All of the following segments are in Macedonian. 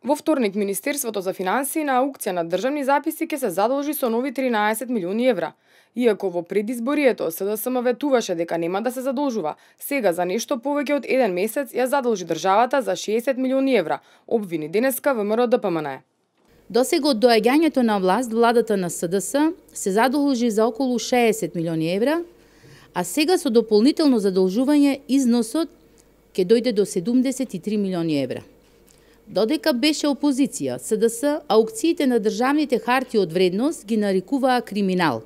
Во вторник Министерството за финансии на аукција на државни записи ќе се задолжи со нови 13 милиони евра. Иако во предизборието СДСМ ветуваше дека нема да се задолжува, сега за нешто повеќе од еден месец ја задолжи државата за 60 милиони евра, обвини денеска ВМРО ДПМН. Досега од доаѓањето на власт, владата на СДС се задолжи за околу 60 милиони евра, а сега со дополнително задолжување износот ќе дојде до 73 милиони евра. Додека беше опозиција, СДС аукциите на државните харти од вредност ги нарекуваа криминал.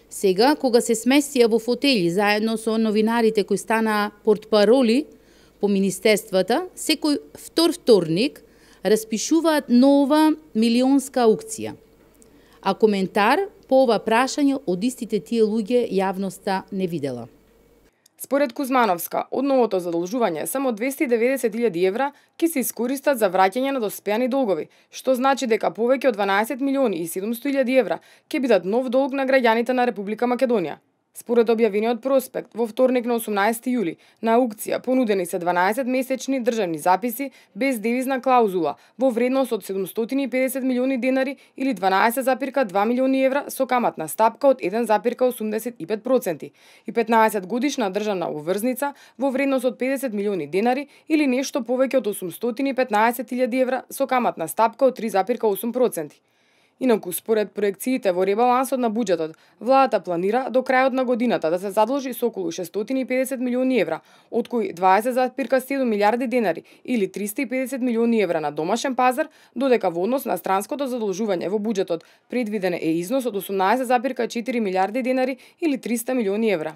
Сега, кога се сместија во фотели заедно со новинарите кои станаа портпароли по министерствата, секој вторник распишуваат нова милионска аукција. А коментар по ова прашање од истите тие луѓе јавноста не видела. Според Кузмановска, од новото задолжување само 290.000 евра ќе се искористат за враќање на доспеани долгови, што значи дека повеќе од 12 милиони и 700.000 евра ќе бидат нов долг на граѓаните на Република Македонија. Според објавениот проспект, во вторник на 18 јули, на аукција понудени се 12 месечни државни записи без девизна клаузула во вредност од 750 милиони денари или 12,2 милиони евра со каматна стапка од 1,85% и 15 годишна државна обврзница во вредност од 50 милиони денари или нешто повеќе од 815.000 евра со каматна стапка од 3,8%. Инаку, според проекциите во ребалансот на буџетот, владата планира до крајот на годината да се задолжи со околу 650 милиони евра, од кои 20,7 милиарди денари или 350 милиони евра на домашен пазар, додека во однос на странското задолжување во буџетот предвиден е износ од 18,4 милиарди денари или 300 милиони евра.